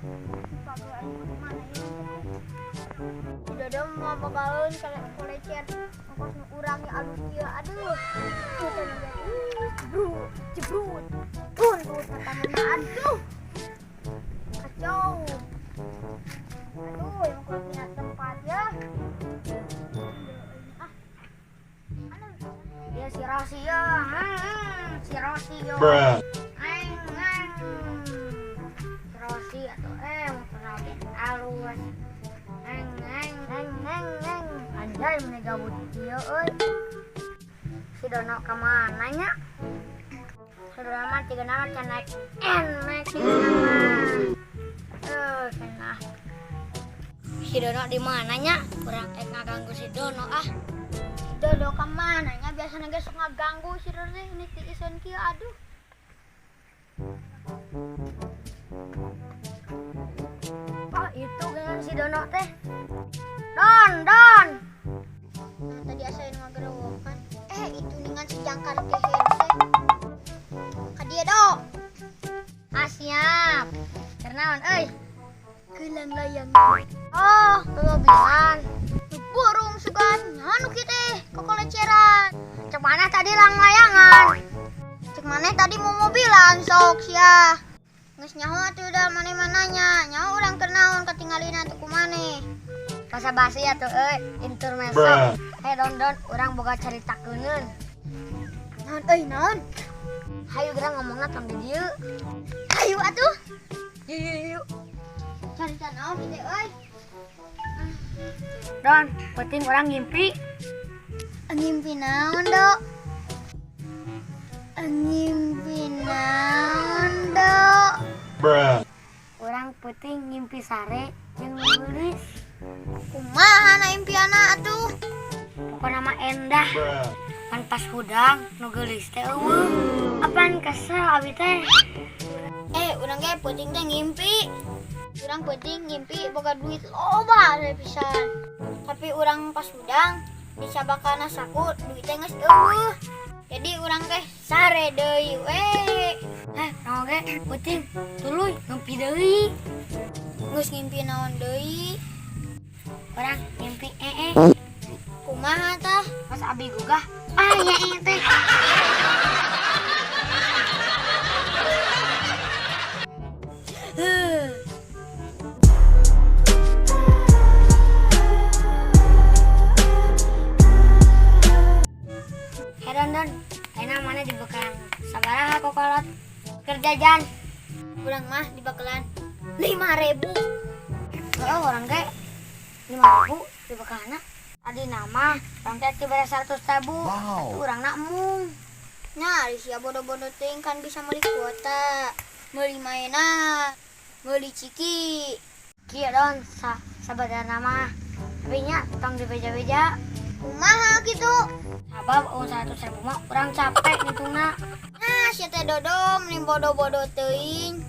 Pagar aing mana ieu? Si Dodo mau bakalan kalau kolecer ongkos nu urang ya alus kieu, aduh. Ieu teh jebrut, jebrut. Buntut kata, aduh. Kacau. Aduh, yang kurang punya tempat ya. Ah. Aduh. Ya si Rosi ya. Si Rosi yo. Bruh. Neng, neng. Si Rosi atau motor lagi alus. Neng, neng, neng, neng, neng. Anjay, meni gabut kieu euy. Si Dono ka mana nya? Si Dono mah tiga nama can naik Nmax nama. Cenah. Si Dono di mana nya? Kurang ngaganggu si Dono ah. Si Dodo kemana nya? Biasanya ge sok ngaganggu si Dodo teh, ini tiiseun kieu, aduh. Oh, itu dengan si Dono teh. Don, Don. Nah, tadi asain ngagerowokan. Itu dengan si jangkar keher teh. Ka dieu, Dok. Ah, siap. Kernaon euy? Gelang layang. Oh, mobilan. Burung sugan, anu kieu teh, kokoleceran. Cek mana tadi lang layangan? Cek maneh tadi mau mobilan sok sia. Geus nyaho atuh da maneh-mananya. Nyaho urang keur naon katingalina atuh ku maneh. Basa basi atuh euy, intermezzo. Bruh. Hei Don Don, urang boga carita keuneun. Naon euy, naon? Hayu geura ngomongna tong di dieu. Hayu atuh. Yuk yuk yuk. Carita naon kieu teh euy? Don, penting urang ngimpi. Ngimpi naon, Dok? Ngimpi naon, Dok? Bruh. Urang penting ngimpi sare jeung geulis. Kumaha na impiana atuh? Pokona mah endah. Bruh. Pan pas hudang nu geulis teh eueuh. Apaan kesel abi teh? Urang ge peuting teh ngimpi. Urang peuting ngimpi boga duit loba teh pisan. Tapi urang pas hudang disabakana saku duit teh geus eueuh. Jadi urang teh sare deui we. Naon ge peuting tuluy ngimpi deui. Geus ngimpi naon deui? Urang ngimpi ee. Kumaha tah? Pas abi gugah, ah ya ee teh. Hei Don Don, ayeuna mana dibekalan sabaraha kokolot kerja jan? Urang mah dibekalan 5.000. Heeh, urang ge 5.000 dibekalna. Tadi nama urang teh dibere 100.000. Wow. Tapi urang nak mung. Nah, ari sia bodoh-bodoh teuing kan bisa meuli kuota, meuli mainan, meuli ciki. Kieu Don, sabadarna mah. Tapi nya tong dibeja-beja. Kumaha kitu? Sabab eueuh 100.000 mah urang capek ngitungna. Nah, sia teh Dodo mending bodoh-bodoh teuing.